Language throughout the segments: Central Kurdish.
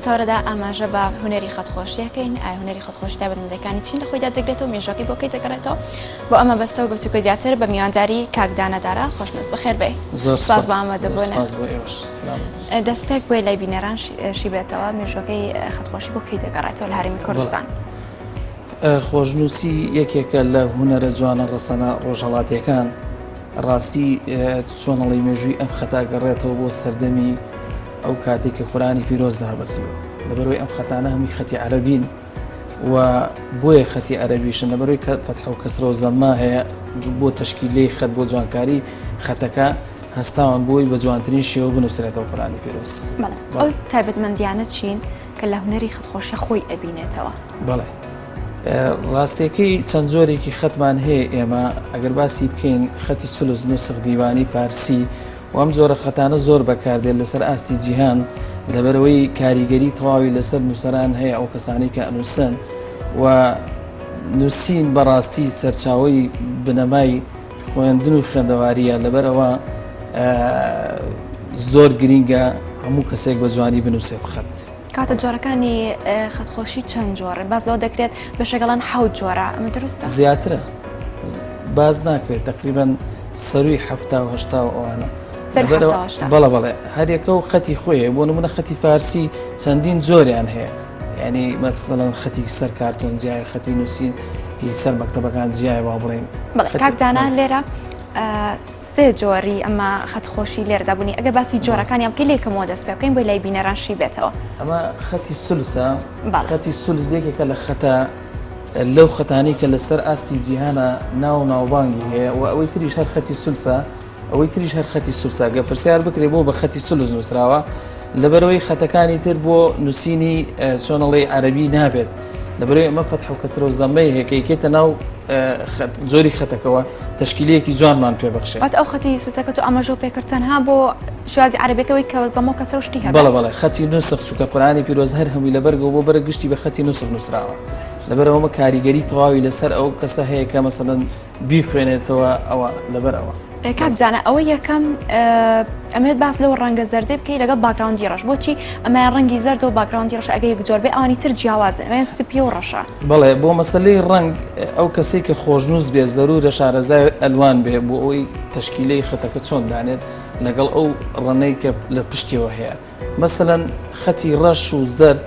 تەوەرەدا ئاماژە بە هونەری خەتخۆشی ئەکەین، ئایا هونەری خەتخۆشی تایبەتمەندیەکانی چین لە خۆیدا دەگرێتەوە، مێژوەکەی بۆ کەی دەگەڕێتەوە؟ بۆ ئەم مەبەستەوە گفتوگۆی زیاتر بە میوانداری کاک دانا دارا خۆشنووس بەخێر بێی. زۆر سپاس سپاس بۆ زۆر ئامادەبوونت. سپاس بۆ ئێوەش سلامەت بن. دەستپێک بۆی لای بینەران شی بێتەوە مێژوەکەی خەتخۆشی بۆ کەی دەگەڕێتەوە لە هەرێمی بەڵێ کوردستان؟ خۆشنووسی یەکێکە لە هونەرە جوانە ڕەسەنە ڕۆژهەڵاتیەکان، ڕاستی چۆنەڵی مێژووی ئەم خەتە گەڕێتەوە بۆ سەردەمی ئەو کاتێک کە قورئانی پیرۆز دابەزیوە لەبەرەوەی ئەم خەتانە هەمووی خەتی عەرەبین و بۆیە خەتی عەرەبیشن لەبەرەوەی کە فەتحە و کەسرە و زەممە هەیە بۆ تەشکیلەی خەت بۆ جوانکاری خەتەکە هەستاون بۆی بە جوانترین شێوە بنووسرێتەوە قورئانی پیرۆز. بەڵێ ئەو تایبەتمەندیانە چین کە لە هونەری خەتخۆشی خۆی ئەبینێتەوە؟ بەڵێ ڕاستیەکەی چەند جۆرێکی خەتمان هەیە ئێمە ئەگەر باسی بکەین خەتی سولس نوسخ دیوانی فارسی و ئەم جۆرە خەتانە زۆر بەکاردێت لەسەر ئاستی جیهان لەبەرەوەی کاریگەری تەواوی لەسەر نووسەران هەیە ئەو کەسانی کە ئەنووسن و نووسین بەڕاستی سەرچاوی بنەمای خوێندن و خوێندەواریە لەبەرەوە زۆر گرینگە هەموو کەسێک بە جوانی بنووسێت خەت. کاتە جۆرەکانی خەتخۆشی چەند جۆرن؟ باس لەوە دەکرێت بەشێک ئەڵێن حەوت جۆرە، ئەمە دروستە؟ زیاترە باس ناکرێت تقریبا سەروی 70 و ئەوانە بەڵە بەڵێ هەرێکە و خەتی خۆی هەیە بۆ نمونە خەتی فارسی چەندین جۆریان هەیە ینی مەسەڵەن خەتی سەر کارتۆن جیای خەتی نووسین هی سەر مەکتەبەکان جیای وا بڵێن کاکدانان لێرە سێ جۆری ئەمە خەت خۆشی لێرەدا بوونی ئەگەر باسی جۆرەکانیان بکەی لێکەمەوە دەست پێ بکەین بۆی لای بینەران شی بێتەوە. ئەمە خەتی سولسە خەتی سولس یەکێکە لە خەتە لەو خەتانەی کە لەسەر ئاستی جیهانە ناو ناوبانگی هەیە و ئەوەی تریش هەر خەتی سولسە ئەوەی تریش هەر خەتی سولسە گە پرسیار بکرێ بۆ بە خەتی سولس نووسراوە لەبەرەوەی خەتەکانی تر بۆ نووسینی چۆنەڵی عەربی نابێت لەبەرەوەی ئەمە فەتح و کەسرە و زەمەی هەیە کە یکێتە ناو جۆری خەتەکەوە تەشکیلەیەکی جوانمان پێ بەخشێ. واتە ئەو خەتی سوسە کە تۆ ئاماژەو پێ کرد تەنها بۆ شێوازی عەرەبیەکەوەی کە زەمە و کەسرە و شتی هەبێ؟ بەڵێ بەڵێ خەتی نوسخ چونکە قورئانی پیرۆز هەر هەمووی لە بەرگەوە بۆ بەرگ گشتی بە خەتی نوسخ نووسراوە لەبەرئەوە ئەمە کاریگەری تەواوی لەسەر ئەو کەسە هەیە کە مەسەلەن بیخوێنێتەوە ئەوە لەبەر ئەوە. کاک دانا ئەوە یەکەم ئەمەوێت باس لەو ڕەنگە زەردەی بکەی لەگەڵ background ی ڕەش بۆچی ئەمە ڕەنگی زەردە و background ی ڕەش ئەگەر یەک جۆر بێ ئەوانی تر جیاوازن ئەویان سپی و ڕەشە. بەڵێ بۆ مەسەلەی ڕەنگ ئەو کەسەی کە خۆشنووس بێت زەرورە شارەزای ئەلوان بێ بۆ ئەوەی تەشکیلەی خەتەکە چۆن دانێت لەگەڵ ئەو ڕەنەی کە لە پشتیەوە هەیە مەسەلەن خەتی ڕەش و زەرد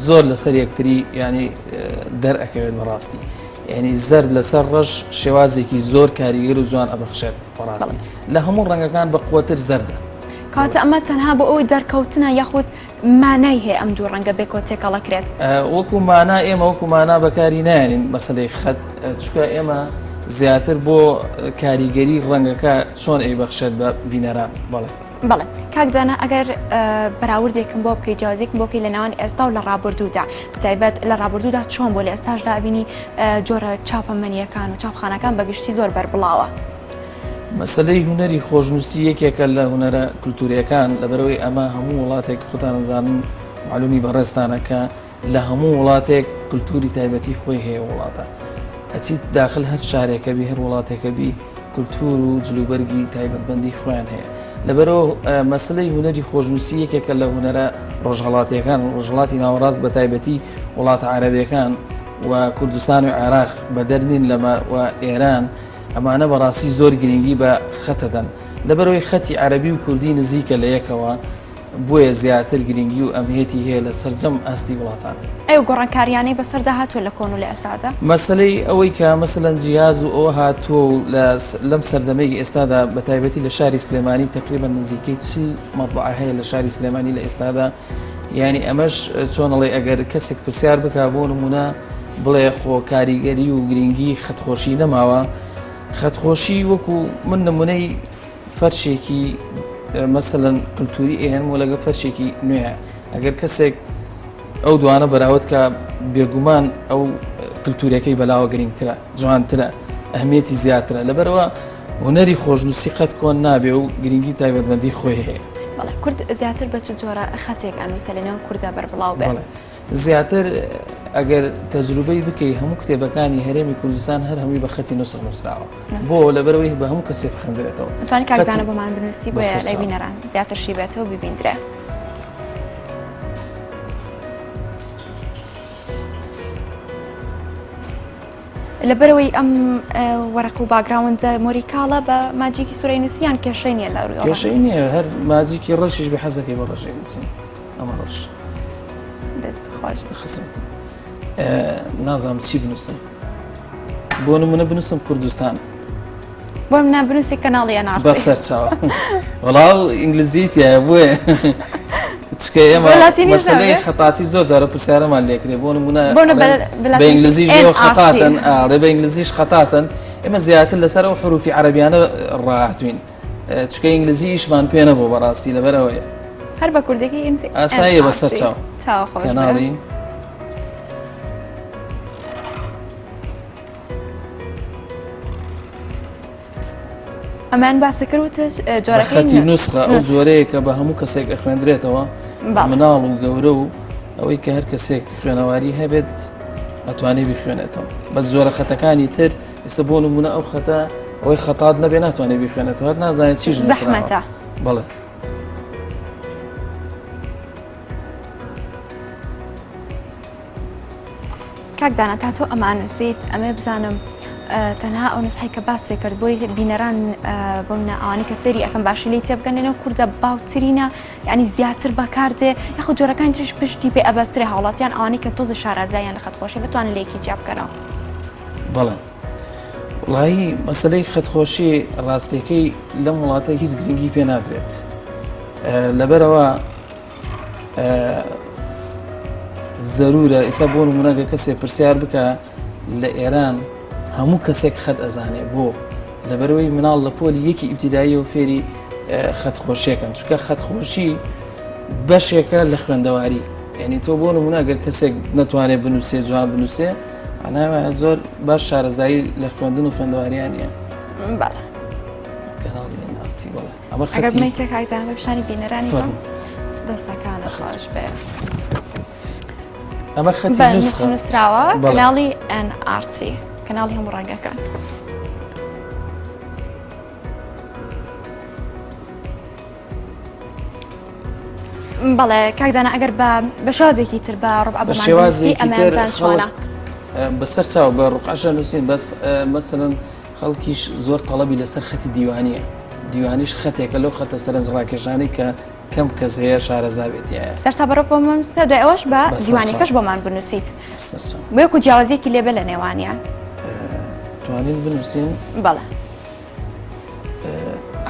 زۆر لەسەر یەکتری ینی دەرئەکەوێت بەڕاستی ینی زەرد لەسەر ڕەش شێوازێکی زۆر کاریگەر و جوان ئەبەخشێت بەڕاستی لە هەموو ڕەنگەکان بە قوتر زەردە. کاتە ئەمە تەنها بۆ ئەوەی دەرکەوتنە یاخود مانای هەیە ئەم دوو ڕەنگە بێکەوە تێکەڵەکرێت؟ وەکو مانا ئێمە وەکو مانا بەکاری نایەنین مەسلەی خەت چکە ئێمە زیاتر بۆ کاریگەری ڕەنگەکە چۆن ئەیبەخشێت بە بینەران بەڵێ. بەڵێ کاک دانا ئەگەر بەراوردێکم بۆ بکەی جیاوازیەکم بۆ بکەی لە نێوان ئێستا و لە ڕابردوودا بەتایبەت لە ڕابردوودا چۆن بۆ لە ئێستاشدا ئەبینی جۆرە چاپەمەنیەکان و چاپخانەکان بەگشتی زۆر بەربڵاوە. مەسەلەی هونەری خۆشنووسی یەکێکە لە هونەرە کولتوورییەکان، لەبەرئەوەی ئەمە هەموو وڵاتێک خۆتان ئەزانن مەعلومی بەڕێزتانە کە لە هەموو وڵاتێک کولتووری تایبەتی خۆی هەیە وڵاتە ئەچیت داخل هەر شارێکە بی هەر وڵاتێکە بی کولتوور و جلوبەرگی تایبەتمەندی خۆیان هەیە لەبەرەوە مەسلەی هونەری خۆشنووسی یەکێکە لە هونەرە ڕۆژهەڵاتیەکان و ڕۆژهەڵاتی ناوەڕاست بە تایبەتی وڵاتە عەرەبیەکان و کوردستان و عێراق بەدەر نین لەمە و ئێران ئەمانە بەڕاستی زۆر گرنگی بە خەت ئەدەن لەبەرئەوەی خەتی عەرەبی و کوردی نزیکە لە یەکەوە بۆیە زیاتر گرنگی و ئەهمیەتی هەیە لە سەرجەم ئاستی وڵاتان. ئەو گۆڕانکاریانەی بەسەردا هاتووە لە کۆن و لە ئێستادا؟ مەسەلەی ئەوەی کە مەسەلەن جیهاز و ئەوە هاتووە و لە لەم سەردەمەی ئێستادا بە تایبەتی لە شاری سلێمانی تەقریبەن نزیکەی 40 مەطبعە هەیە لە شاری سلێمانی لە ئێستادا یانی ئەمەش چۆن ئەڵێ ئەگەر کەسێک پرسیار بکا بۆ نمونە بڵێ خۆ کاریگەری و گرنگی خەتخۆشی نەماوە خەتخۆشی وەکو من نمونەی فەرشێکی مەسەلەن کللتوری ئێن و لەگە فەرشێکی نوێ ئەگەر کەسێک ئەو دوانە بەراوت کە بێگومان ئەو کللتورەکەی بەلاوە گرنگترە جوانترە ئەهمیەتی زیاترە لەبەرەوە هونەری خۆشنووسی قەت کۆن نابێ و گرنگی تایبەتمەندی خۆی هەیە. بەڵێ کورد زیاتر بە چ جۆرە خەتێک ئەنووسێ لە نێوان کوردا بەربڵاو بێ؟ بەڵێ زیاتر ئەگەر تەجروبەی بکەی هەموو کتێبەکانی هەرێمی کوردستان هەر هەمووی بە خەتی نوسخ نووسراوە بۆ لەبەرەوەی بە هەموو کەسێک بخوێندرێتەوە. ئەتوانی کاک زانا بۆمان بنووسی بۆیە لای بینەران زیاتر شی بێتەوە ببیندرێ. لەبەرەوەی ئەم وەرەق و background ە مۆریکاڵە بە ماجیکی سوورەی نووسیان کێشەی نییە لە ڕووی کێشەی نییە هەر ماجیکی ڕەشیش بە حەزەکەی بە ڕەشی نووسین ئەمە ڕەش دەست خۆش خزمەت نازانم چی بنووسم بۆ نمونە بنووسم کوردستان بۆ منە بنووسی کەناڵی ئەنار بەسەر چاوە وەڵاو ئینگلیزی تایە بۆیە چکە ئێمە مەسەلەی خەتاتی زۆر جارە پرسیارەمان لێکرێ بۆ نمونە بە ئینگلیزیش خەتاتن ئاڵێ بە ئینگلیزیش خەتاتن ئێمە زیاتر لەسەر ئەو حروفی عەربیانە ڕاهاتوین چکە ئینگلیزی ئیشمان پێ نەبوو بەڕاستی لەبەرەوەیە هەر بە کوردەکەی ئاساییە بەسەر چاو کەناڵی ئەمان باسە کرد وتت جۆرەکەی خەتی نوسخە ئەو جۆرەیە کە بە هەموو کەسێک ئەخوێندرێتەوە مناڵ و گەورە و ئەوەی کە هەر کەسێک خوێنەواری هەبێت ئەتوانێت بیخوێنێتەوە بەس جۆرە خەتەکانی تر ئێستا بۆ نمونە ئەو خەتە ئەوەی خەتات نەبێ ناتوانێت بیخوێنێتەوە هەر نازانێت چیش زەحمەتە بەڵێ کاک دانا تا تۆ ئەمانوسیت ئەمێ بزانم تەنها ئەو نوسحەی کە باسی کرد بۆی بینەران بۆ منە ئەوانەی کە سێری ئەەکەم باشی لی تێبگەن لەنێو کوردە باوترینە ینی زیاتر بەکاردێ یاخود جۆرەکانی تریش پشتی پێ ئەبەسترێ هاوڵاتیان ئەوانەی کە تۆزە شارازایان لە خەتخۆشی بتوانن لێکی جیا بکەنەوە. بەڵێ وڵی مەسلەی خەتخۆشی ڕاستیەکەی لەم وڵاتە هیچ گرنگی پێ نادرێت لەبەرەوە زەرورە ئێستا بۆ نمونە گەر کەسێ پرسیار بکە لە ئێران هەموو کەسێک خەت ئەزانێ بۆ لەبەرەوەی مناڵ لە پۆلی یەکی ئیبتیدایی و فێری خەتخۆشیەکەن چونکە خەتخۆشی بەشێکە لە خوێندەواری یعنی تۆ بۆ نمونە گەر کەسێک نەتوانێت بنووسێ جوان بنووسێ ئەناوە زۆر باش شارەزایی لە خوێندن و خوێندەواریان نیە بەڵێ کەناڵی NRT بەڵێ ئەمە ئەگەر خەتی بمەیتە کاک دانا بە پیشانی بینەرانی بم فەرموو. دەستەکانت خۆش بێ ئەمە خەتی بە نووسخە نووسراوە بەڵێ. کەناڵی NRT کەناڵی هەموو ڕەنگەکان بەڵێ کاک دانا ئەگەر بە بە شێوازێکی تر بە ڕوبعە بە بۆمان بنووسی شێوازێکی ئەمەیان تر بزان چۆنە خەڵک بەسەر چاو بە ڕوقعەشە نووسین بەس مەسەلەن خەڵکیش زۆر تەڵەبی لەسەر خەتی دیوانیە، دیوانیش خەتێکە لەو خەتە سەرنجڕاکێشانەی کە کەم کەس هەیە شارەزا بێت تیایا. سەرتا بەڕۆ بۆ مامۆستا دوای ئەوەش بە بەسەر دیوانیەکەش چاو. بۆمان بنووسیت بەسەر چاو. بۆ یەکو جیاوازیەکی لێبێ لە نێوانیان. توانین بنووسین؟ بەڵێ.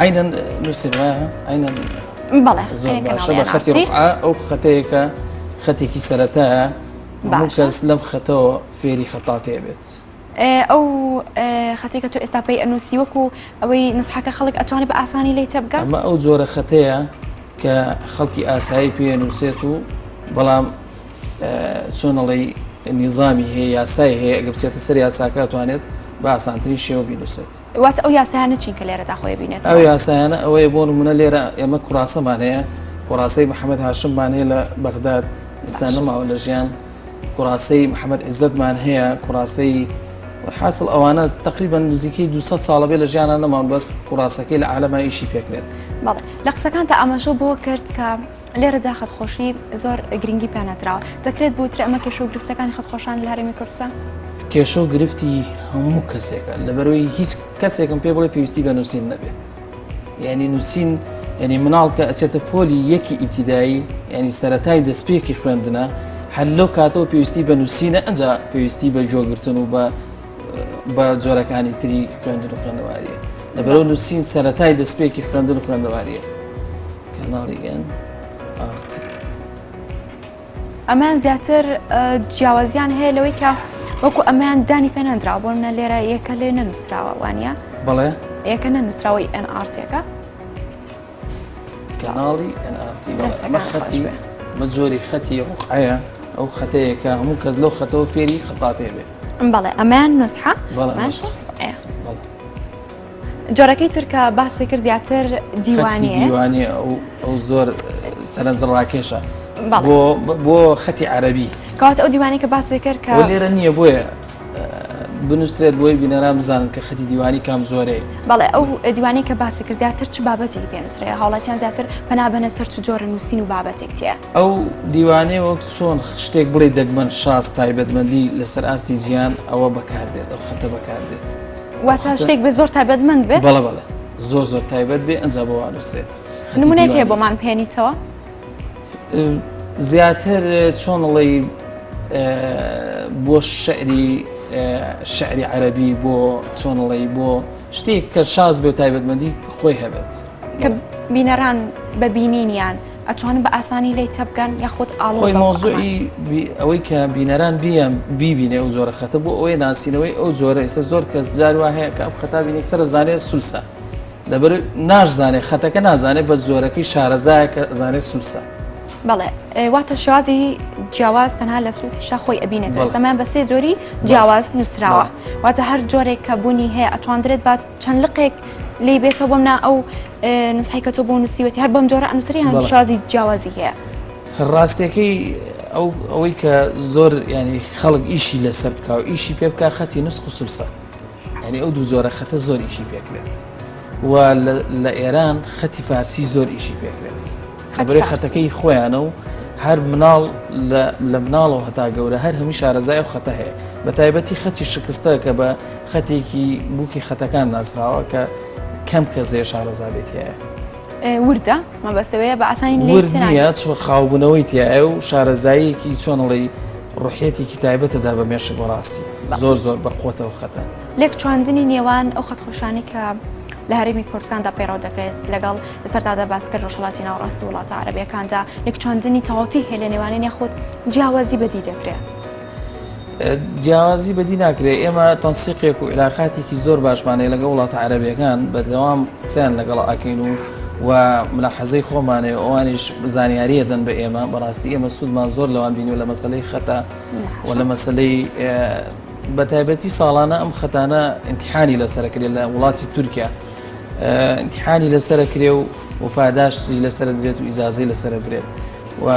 عەینەن نووسین وایە؟ عەینەن بەڵێ. زۆر عەینەن باشە کەناڵی بە خەتی NRT. ڕوقعە ئەو خەتەیە کە خەتێکی سەرەتایە هەموو باشە. کەس لەم خەتەوە فێری خەتاتێ بێت. ئەو خەتەی کە تۆ ئێستا پێی ئەنووسی وەکو ئەوەی نوسحەکە خەڵک ئەتوانێت بە ئاسانی لێی تێبگا؟ ئەمە ئەو جۆرە خەتەیە کە خەڵکی ئاسایی پێ نووسێت و بەڵام چۆن ئەڵێی نیزامی هەیە یاسای هەیە ئەگە بچێتە سەر یاساکە ئەتوانێت بە ئاسانترین شێوە بینووسێت. واتە ئەو یاسایانە چین کە لێرەدا خۆی بینێتەوە؟ ئەو یاسایانە ئەوەیە بۆ نمونە لێرە ئێمە کوڕاسەمان هەیە کوڕاسەی محەممەد هاشممان هەیە لە بەغداد ئێستا نەماوە لە ژیان کوڕاسەی محەممەد عیزەتمان هەیە کوڕاسەی حاصل ئەوانە تقریبا نزیکەی 200 ساڵە بێ لە ژیانە نەمان بەس کوڕاسەکەی لە عالەما ئیشی پێکرێت. بەڵێ لە قسەکانتا ئاماژە بۆ کرد کە لێرەدا خەتخۆشی زۆر گرنگی پێنەدراوە دەکرێت بوترێ ئەمە کێشە و گرفتەکانی خەتخۆشان لە هەرێمی کوردستان؟ کێشە و گرفتی هەموو کەسێکە لەبەرەوەی هیچ کەسێکم پێ بڵێ پێویستی بە نووسین نەبێ. یعنی نووسین یعنی مناڵ کە ئەچێتە پۆلی یەکی ئیبتیدایی یعنی سەتای دەستپێکی خوێندنە هەر لەو کاتەوە پێویستی بە نووسینە ئەجا پێویستی بە گوێگرتن و بە بە جۆرەکانی تری خوێندن و خوێندەواریە لەبەرەوە نووسین سەتای دەستپێکی خوێندن و خوێندەواریە کەناڵی ئێن ئاڕتی. ئەمەیان زیاتر جیاوازیان هەیە لەوەی کە وەکو ئەمەیان دانی پێ نەندراوە بۆ منە لێرە یەکە لێ نەنووسراوە وانە بەڵێ یەکە نەنووسراوەی ئەن ئارتەکە کەناڵی NRT ئەمە خەتی مە جۆری خەتی ڕقعەیە ئەو خەتەیە کە هەموو کەس لەو خەتەوە فێری خەتاتێ بێ بەڵێ ئەمەیان نوسحە بەڵێ جۆرەکەی تر کە باسی کرد زیاتر دیوانیە دیوانی ئەو زۆر سەرنج ڕاکێشە بۆ بۆ خەتی عەربی کەواتە ئەو دیوانی کە باسی کرد کە لێرە نییە بۆیە. بنووسرێت بۆی بینەران بزانن کە خەتی دیوانی کام جۆرەیە. بەڵێ ئەو دیوانەی کە باست کرد زیاتر چ بابەتێکی پێ نووسرێ؟ هاوڵاتیان زیاتر پەنا بەنە سەر چ جۆرە نووسین و بابەتێک تێ؟ ئەو دیوانەی وەک چۆن شتێک بڵێی دەگمەن شاز تایبەتمەندی لەسەر ئاستی جیهان ئەوە بەکاردێت ئەو خەتە بەکاردێت. واتە شتێک بێ زۆر تایبەتمەند بێ؟ بەڵێ بەڵێ زۆر زۆر تایبەت بێ ئەنجا بۆ وا نووسرێت. نمونەیەک هەیە بۆمان بهێنیتەوە؟ زیاتر چۆن ڵێی بۆ شعری شعری عەربی بۆ چۆن ڵێی بۆ شتێک کە شاز بێ تایبەتمەندی خۆی هەبێت کە بینەران بە بینینیان ئەتوانن بە ئاسانی لی تەبگەن یاخود ئاڵۆ خۆی مۆزوعی ئەوەی کە بینەران بیان بیبینێ ئەو جۆرە خەتە بۆ ئەوەی ناسینەوەی ئەو جۆرە ئێستا زۆر کەس جار وا هەیە کە ئەم خەتا بینێک سەر زانێ سولسە لەبەر ناشزانێ خەتەکە نازانێ بەس جۆرەکەی شارەزایە کە ئەزانێ سوسە. بەڵێ واتە شێوازی جیاواز تەنها لە سوسیشا خۆی ئەبینێتەوە ئێستا مان بە سێ جۆری جیاواز نووسراوە واتە هەر جۆرێک کە بوونی هەیە ئەتواندرێت با چەند لقێک لی بێتەوە بەم نا ئەو نوسحی کە تۆ بۆ نووسیوەتی هەر بەم جۆرە ئەنووسری هەم شازی جیاوازی هەیە. ڕاستەکەی ئەو ئەوەی کە زۆر ینی خەڵک ئیشی لەسەر بکە و ئیشی پێ بکە خەتی نسق و سلسە. یانی ئەو دوو جۆرە خەتە زۆر ئیشی پێکرێت و لە ئێران خەتی فارسی زۆر ئیشی پێکرێت خەبەرەی خەتەکەی خۆیانە و هەر مناڵ لە مناڵەوە هەتا گەورە هەر هەمی شارەزای و خەتە هەیە بە تایبەتی خەتی شکستە کە بە خەتێکی بووکی خەتەکان ناسراوە کە کەم کەسێ شارەزا بێت هەیە. وردە مەبەستەوەیە بە ئاسانی ورد نییە چۆ خاوبوونەوەی تایە و شارەزاییەکی چۆنڵی ڕوحیەتێکی تایبەتەدا بە مێشک بەڕاستی زۆر زۆر بە قوتەوە خەتە. لێکچواندنی نێوان ئەو خەتخۆشانەی کە لە هەرێمی کوردستاندا پەیڕەو دەکرێت لەگەڵ لەسەرتادا باس کرد ڕۆژهەڵاتی ناوەڕاست و وڵاتە عەرەبیەکاندا لێکچواندنی تەواوەتی هەیە لە نێوانیان یاخود جیاوازی بەدی دەکرێت؟ جیاوازی بەدی ناکرێت ئێمە تەنسیقێک و علاقاتێکی زۆر باشمان هەیە لەگەڵ وڵاتە عەرەبیەکان بەردەوام قسەیان لەگەڵ ئەکەین و و ملاحەزەی خۆمانەیە ئەوانیش زانیاریە دەن بە ئێمە بەڕاستی ئێمە سوودمان زۆر لەوان بینی و لە مەسلەی خەتا و لە مەسلەی بە تایبەتی ساڵانە ئەم خەتانە ئینتیحانی لەسەرکرێت لە وڵاتی تورکیا ئینتیحانی لەسەرکرێ و و پاداشتی لەسەر درێت و ئیجازەی لەسەر درێت و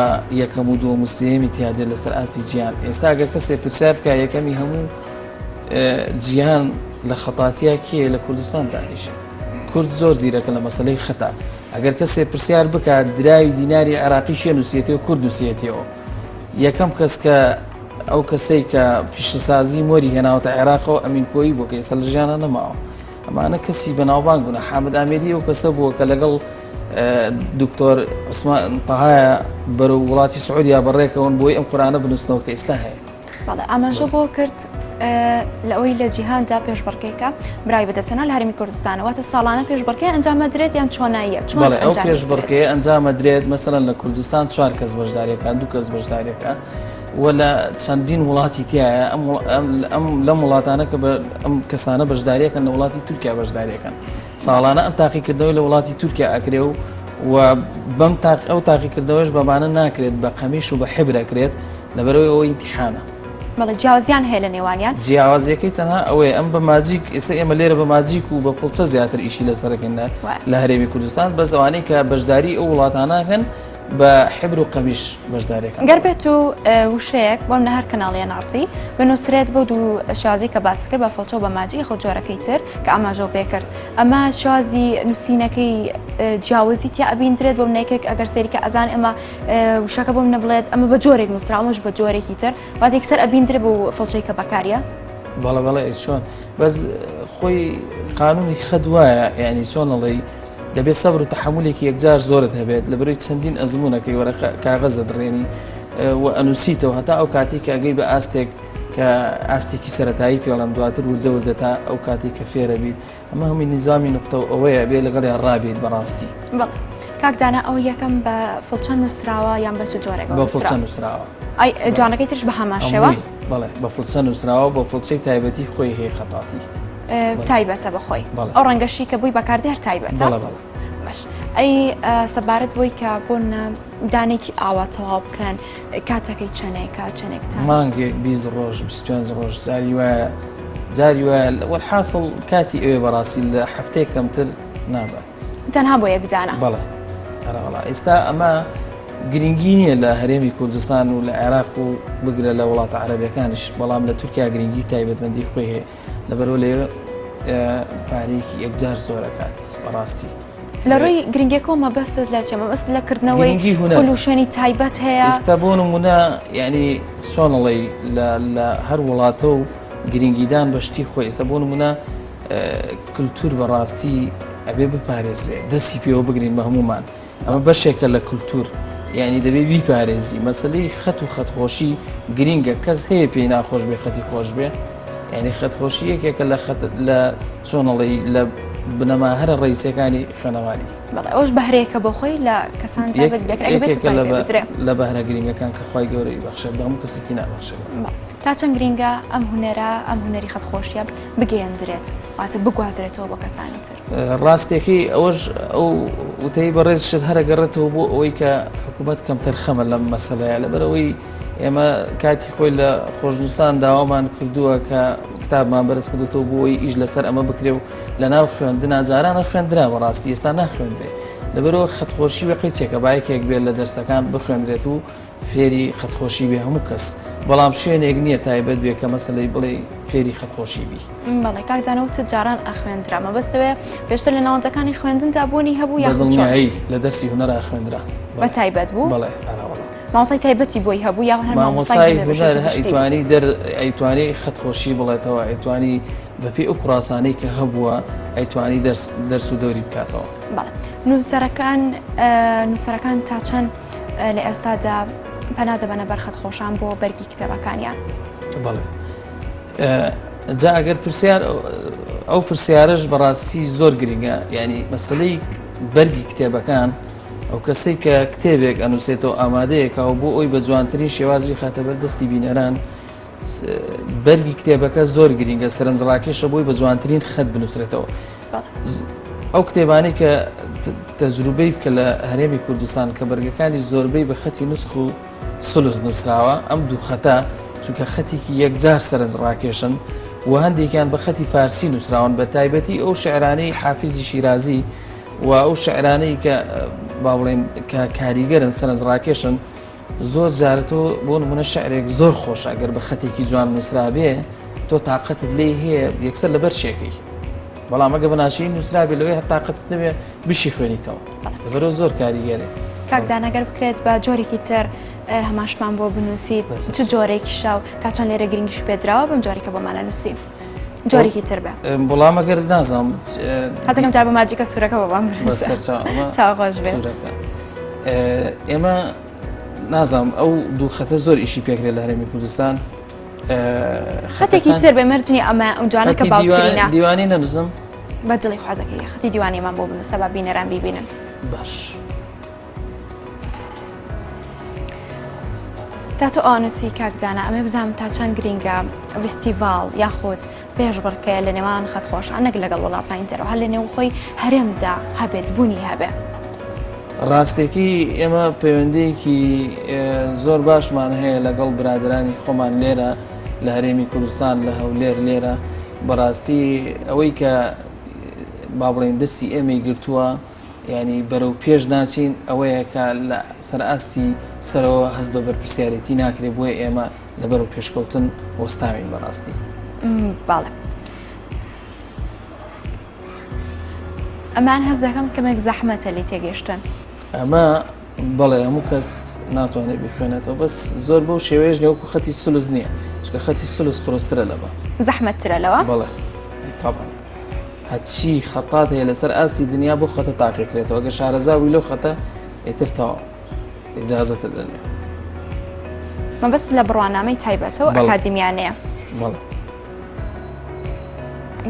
یەکەم و دووەم و سێیەمی تیا دێت لەسەر ئاستی جیهان ئێستا گەر کەسێ پرسیار بکە یەکەمی هەموو جیهان لە خەتاتیا کێ لە کوردستان دانیشە کورد زۆر زیرەکە لە مەسلەی خەتا ئەگەر کەسێ پرسیار بکات دراوی دیناری عێراقی شێ نووسێتەوە کورد نووسێتەوە یەکەم کەس کە ئەو کەسەی کە پیشەسازی مۆری هێناوەتە عێراقەوە ئەمین کۆیی بۆ کە ئێستا لە ژیانە نەماوە ئەمانە کەسی بەناوبانگ بوون حامد ئامێدی ئەو کەسە بووە کە لەگەڵ دکتۆر عوسمان تەهایە بەرەو وڵاتی سعودیا بەڕێکەوەن بۆی ئەم قورئانە بنووسنەوە کە ئێستا هەیە. بەڵێ ئاماژە بۆ کرد لە ئەوەی لە جیهاندا پێشبڕکێکە برای بەدەستهێنا لە هەرێمی کوردستانە واتە ساڵانە پێشبڕکێ ئەنجامەدرێت یان چۆناییە چۆن بەڵێ ئەو پێشبڕکێ ئەنجامەدرێت مەسەلەن لە کوردستان چوار کەس بەشداریەکان دوو کەس بەشداریەکە و لە چەندین وڵاتی تایە ئەم ئەم لەم وڵاتانە کە ئەم کەسانە بەشداریەکەن لە وڵاتی تورکیا بەشداریەکەن ساڵانە ئەم تاقیکردنەوەی لە وڵاتی تورکیا ئەکرێ و و بەم تاق ئەو تاقیکردنەوەش بەمانە ناکرێت بە قەمیش و بە حبر ئەکرێت لەبەرەوەی ئەوە ئیمتیحانە. بەڵێ جیاوازیان هەیە لە نێوانیان؟ جیاوازیەکەی تەنها ئەوەیە ئەم بە ماجیک ئێستا ئێمە لێرە بە ماجیک و بە فڵچە زیاتر ئیشی لەسەرەکەین لە هەرێمی کوردستان بەس ئەوانەی کە بەشداری ئەو وڵاتانەکەن بە حبر و قەمیش بەشداریەکەن. گەر بێت و وشەیەک بۆم لە هەر کەناڵی NRT بنووسرێت بەو دوو شێوازەی کە باست کرد بە فڵچە و بە ماجیک یاخود جۆرەکەی تر کە ئاماژەو پێ کرد ئەمە شێوازی نووسینەکەی جیاوازی تیا ئەبیندرێت بۆم نەیەکێک ئەگەر سەیری کە ئەزان ئەمە وشەکە بۆم نەبڵێت ئەمە بە جۆرێک نووسرا ئەمەش بە جۆرێکی تر واتە یەکسەر ئەبیندرێ بۆ فڵچەی کە بەکاریە بەڵێ بەڵێ چۆن بەس خۆی قانونی خەت وایە یعنی چۆن ئەڵێی دەبێت سەبر و تەحەمولێکی یەکجار زۆرت هەبێت لە بەرەی چەندین ئەزمونەکەی وەرەقە کاغەز دەدڕێنی و ئەنووسیتەوە هەتا ئەو کاتی کە ئەگەی بە ئاستێک کە ئاستێکی سەتایی پێڵم دواتر وردە وردە تا ئەو کاتی کە فێرە بیت ئەمە هەمووی نیزامی نقطە و ئەوەیە بێ لەگەڵیان ڕابیت بەڕاستی. بەڵێ کاک دانا ئەو یەکەم بە فڵچە نووسراوە یان بە چ جۆرێک بە فڵچە نووسراوە؟ ئای دوانەکەی ترش بە هەمان شێوە؟ بەڵێ بە فڵچە نووسراوە بە فڵچەی تایبەتی خۆی هەیە خەتاتی. تایبەتە بە خۆی ئەو ڕەنگەشی کە بووی بەکاردێ هەر تایبەتە باش ئەی سەبارەت بۆی کە بۆ دانێکی ئاوا تەواو بکەن کاتەکەی چەنێکە چەنێکتان مانگێک 20 ڕۆژ 25 ڕۆژ جاری وایە جاری وایە وەحاصل کاتی ئەوێ بەڕاستی لە هەفتەیە کەمتر نابات تەنها بۆ یەک دانە بەڵێ ئەرەوەڵا ئێستا ئەمە. گرنگی نییە لە هەرێمی کوردستان و لە عێراق و بگرە لە وڵاتە عەرەبیەکانیش بەڵام لە تورکیا گرنگی تایبەتمەندی خۆی هەیە لەبەرەوە لێ پارەیەکی یەکجار زۆرەکات بەڕاستی. لە ڕووی گرنگیەکەوە مەبەستت لە چیە؟ مەبەست لە کردنەوەی خول و شوێنی تایبەت هەیە؟ ئێستا بۆ نمونە یعنی چۆن ئەڵێی لە هەر وڵاتە و گرنگیدان بە شتی خۆی ئێستا بۆ نمونە کللتور بەڕاستی ئەبێ بپارێزرێ دەستی پێوە بگرین بە هەمومان ئەمە بەشێکە لە کللتور یعنی دەبێ بیپارێزی مەسلەی خەت و خەتخۆشی گرینگە کەس هەیە پێی ناخۆش بێ خەتی خۆش بێ یعنی خەتخۆشی یەکێکە لە خەت لە چۆنەڵی لە بنەما هەرە ڕئیسەکانی خوێنەواری بەڵێ ئەوش بەهرەیەکە بۆ خۆی لە کەسان یەکێکە لە بەهرە گرنگەکان کە خوای گەورەی بەخشێت بە هەموو کەسێکی نابەخشێت. تا چەند گرینگە ئەم هونەرە ئەم هونەری خەتخۆشیە بگەیەندرێت واتە بگوازرێتەوە بۆ کەسانی تر؟ ڕاستیەکەی ئەوەش ئەو وتەی بەڕێزشت هەر ئەگەڕێتەوە بۆ ئەوەی کە حکوومەت کەمتەرخەمە لەم مەسەلەیە لەبەرئەوەی ئێمە کاتی خۆی لە خۆشنووسان داوامان کردووە کە کتابمان بەرز کردوتەوە بۆ ئەوەی ئیش لەسەر ئەمە بکرێ و لە ناو خوێندنا جارانە خوێندرا بەڕاستی ئێستا ناخوێندرێ لەبەرەوە خەتخۆشی بە قیچێکە بایکێک بێت لە دەرسەکان بخوێندرێت و فێری خەتخۆشی بێ هەموو کەس بەڵام شوێنێک نییە تایبەت بێ کە مەسلەی بڵێ فێری خەتخۆشی بی. بەڵێ کاک دانا وتت جاران ئەخوێندرا مەبەست لەوەیە پێشتر لە ناوەندەکانی خوێندندا بوونی هەبوو یاخود چۆن؟ بەدڵنیایی لە دەرسی هونەرا ئەخوێندرا. بە تایبەت بوو؟ بەڵێ ئەرا وەڵا. مامۆستای تایبەتی بۆی هەبوو یاخود هەر مامۆستای مامۆستای هونەر ئەیتوانی دەر ئەیتوانی خەتخۆشی بڵێتەوە ئەیتوانی بەپێی ئەو کوڕاسانەی کە هەبووە ئەیتوانی دەرس دەرس و دەوری بکاتەوە. بەڵێ نووسەرەکان نووسەرەکان تا چەند لە ئێستادا پەنا دەبەنە بەر خەتخۆشان بۆ بەرگی کتێبەکانیان؟ بەڵێ جا ئەگەر پرسیار ئەو پرسیارش بەڕاستی زۆر گرنگە ینی مەسلەی بەرگی کتێبەکان ئەو کەسەی کە کتێبێک ئەنووسێتەوە ئامادەیەکەوە بۆ ئەوی بە جوانترین شێوازی خاتە بەر دەستی بینەران بەرگی کتێبەکە زۆر گرنگە سەرنجڕاکێشە بۆی بە جوانترین خەت بنووسرێتەوە ئەو کتێبانەی کە تەجروبەی بکە لە هەرێمی کوردستان کە بەرگەکانی زۆربەی بە خەتی نوسخ و سلس نووسراوە ئەم دوو خەتە چونکە خەتێکی یەکجار سەرنجڕاکێشن و هەندێکیان بە خەتی فارسی نووسراون بە تایبەتی ئەو شعرانەی حافزی شیرازی و ئەو شعرانەی کە با بڵێن کە کاریگەرن سەرنجڕاکێشن زۆر جار تۆ بۆ نمونە شعرێک زۆر خۆشە گەر بە خەتێکی جوان نووسرابێ تۆ تااقەتت لێی هەیە یەکسەر لەبەر چێکەی بەڵام ئەگە بە ناشرین نووسرابێ لەوەی هەر تااقەتت نەبێ بشی خوێنیتەوە لەبەرەوە زۆر کاریگەرێ. کاک دانا گەر بکرێت بە جۆرێکی تر هەماشمان بۆ بنووسیت چ جۆرێکی شاو تا چەند لێرە گرنگیش پێدراوە بەم جۆرێکە بۆمانە نووسی جۆرێکی تر بێ بەڵام ئەگەر نازانم حەزەکەم جار بە ماجیکە سوورەکە بۆ بام چاو خۆش بێ ئێمە نازانم ئەو دوو خەتە زۆر ئیشی پێکرێت لە هەرێمی کوردستان خەتێکی تر بێ مەرجنی ئەمە ئەم جوانە کە باوترینە دیوانی نەنووسم بە دڵی خوازەکەی خەتی دیوانیمان بۆ بنووسە با بینەران بیبینن باش. تا تۆ ئەوانوسی کاک دانا ئەمێ بزانم تا چەند گرینگە ڤستیڤاڵ یاخود پێشبڕکێ لە نێوان خەتخۆشان نەک لەگەڵ وڵاتانی دەرەوە هەر لە نێوخۆی هەرێمدا هەبێت بوونی هەبێ. ڕاستێکی ئێمە پەیوەندیەکی زۆر باشمان هەیە لەگەڵ برادرانی خۆمان لێرە لە هەرێمی کوردستان لە هەولێر لێرە بەڕاستی ئەوەی کە با بڵێن دەستی ئێمەی گرتووە یانی بەرەو پێش ناچین ئەوەیە کە لە سەر ئاستی سەرەوە هەست بە بەرپرسیارێتی ناکرێ بۆیە ئێمە لە بەرەو پێشکەوتن وەستاوین بەڕاستی. بەڵێ. ئەمان هەست دەکەم کەمێک زەحمەتە لێ تێگەشتن. ئەمە بەڵێ هەموو کەس ناتوانێت بیخوێنێتەوە بەس زۆر بەو شێوەیەش نیە وەکو خەتی سولس نییە چونکە خەتی سولس قورسترە لەمە. زەحمەتترە لەوە؟ بەڵێ تەبعەن. هەرچی خەتات هەیە لەسەر ئاستی دنیا بۆ خەتە تاقیکرێتەوە گەر شارەزا بووی لەو خەتە ئیتر تەواو ئیجازەتە دەنێ. مەبەست لە بڕوانامەی تایبەتە و ئەکادیمیانەیە. بەڵێ.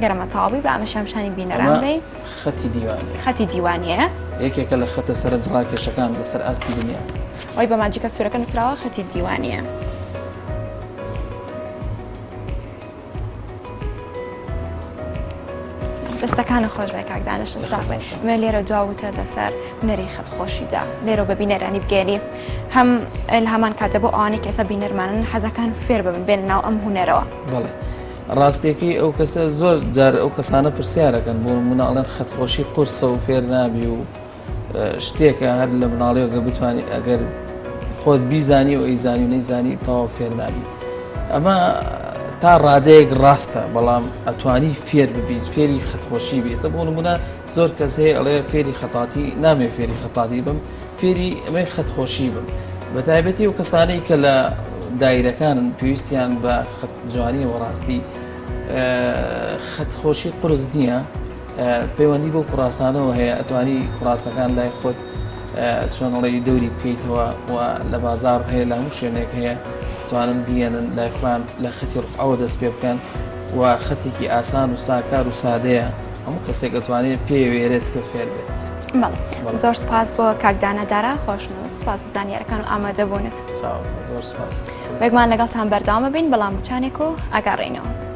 گەر ئەمە تەواو بی با ئەمەشیان پیشانی بینەران بەی. خەتی دیوانیە. خەتی دیوانیە. یەکێکە لە خەتە سەرنجڕاکێشەکان لەسەر ئاستی دنیا. ئەوەی بە ماجیکە سوورەکە نووسراوە خەتی دیوانیە. دەستەکانت خۆش بێ کاک دانش ساغ بێ ئەمە لێرە دوا وتە لەسەر هونەری خەت خۆشیدا لێرە بە بینەرانی بگەێنی هەم لە هەمان کاتە بۆ ئەوانەی کە ئێستا بینەرمانن حەزەکان فێر ببن بێن ناو ئەم هونەرەوە. بەڵێ ڕاستیەکەی ئەو کەسە زۆر جار ئەو کەسانە پرسیارەکەن بۆ نمونە ئەڵێن خەت خۆشی قورسە و فێر نابی و شتێکە هەر لە مناڵیەوە گە بتوانی ئەگەر خۆت بیزانی و ئەیزانی و نەیزانی تەواو فێر نابی ئەمە تا ڕادەیەک ڕاستە بەڵام ئەتوانی فێر ببیت فێری خەتخۆشی بی ئێستا بۆ نمونە زۆر کەس هەیە ئەڵێ فێری خەتاتی نامێ فێری خەتاتی بم فێری ئەمەی خەتخۆشی بم بە تایبەتی و کەسانەی کە لە دایرەکانن پێویستیان بە خەت جوانیەوە ڕاستی خەتخۆشی قورس نییە پەیوەندی بۆ کوڕاسانەوە هەیە ئەتوانی کوڕاسەکان لای خۆت چۆنڵی دەوری بکەیتەوە و لە بازار هەیە لە هەموو شوێنێک هەیە توانن بیێنن لای خۆیان لە خەتی ڕقەوە دەست پێ بکەن و خەتێکی ئاسان و ساکار و سادەیە هەموو کەسێک ئەتوانێت پێ وێرێت کە فێر بێت. بەڵێ زۆر سپاس بۆ کاک دانا دارا خۆشنووس سپاس و زانیارەکان و ئامادەبوونت. زۆر سپاس. بێگومان لەگەڵتان بەردەوامە بین بەڵام وچانێک و ئەگەڕێینەوە.